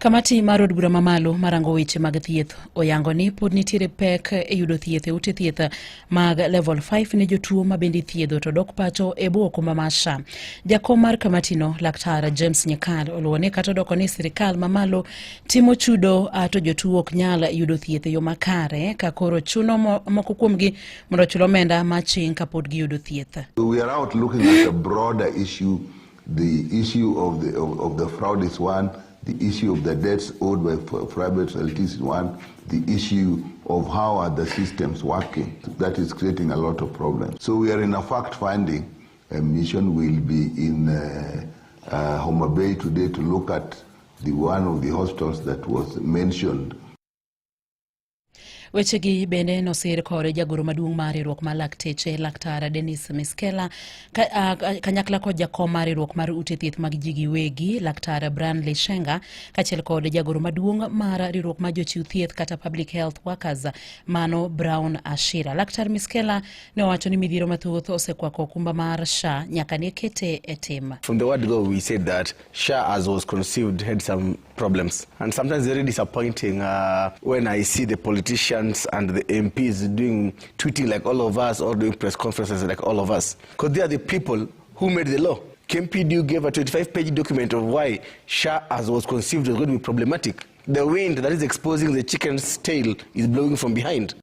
Kamati mar od bura mamalo marango weche mag thieth oyango ni pod nitiere pek e yudo thieth e ute thieth mag level 5 ne jotuo ma bende ithiedho to dok pacho e bwo okumba mar SHA. Jakom mar kamatino Laktar James Nyikal oluwo ni kata odoko ni sirikal mamalo timo chudo to jotuo ok nyal yudo thieth e yo makare ka koro chuno moko kuomgi mondo ochul omenda maching kapod giyudo thieth. We are out looking at a broader issue. The issue of the fraud is one, the issue of the debts owed by private facilities is one, the issue of how are the systems working. That is creating a lot of problems. So we are in a fact-finding mission. We'll be in Homa Bay today to look at the one of the hospitals that was mentioned. Wechegi bende nosir kod jagoro maduong' mar riwruok mar lakteche, Laktar Dennis Miskela, kanyakla kod jakom mar riwruok mar ute thieth mag ji giwegi, Laktar Branley Shenga, kaachiel kod jagoro maduong' mar riwruok mar jochiw thieth kata Public Health Workers, mano Brown Ashira. Laktar Miskela ne owacho ni midhiero mathoth osekwako okumba mar SHA nyaka ne kete e tim. From the word go, we said that SHA as was conceived had some problems. And sometimes very disappointing when I see the politicians and the MPs doing tweeting like all of us or doing press conferences like all of us. Because they are the people who made the law. KMPDU gave a 25-page document of why SHA as was conceived was going to be problematic. The wind that is exposing the chicken's tail is blowing from behind.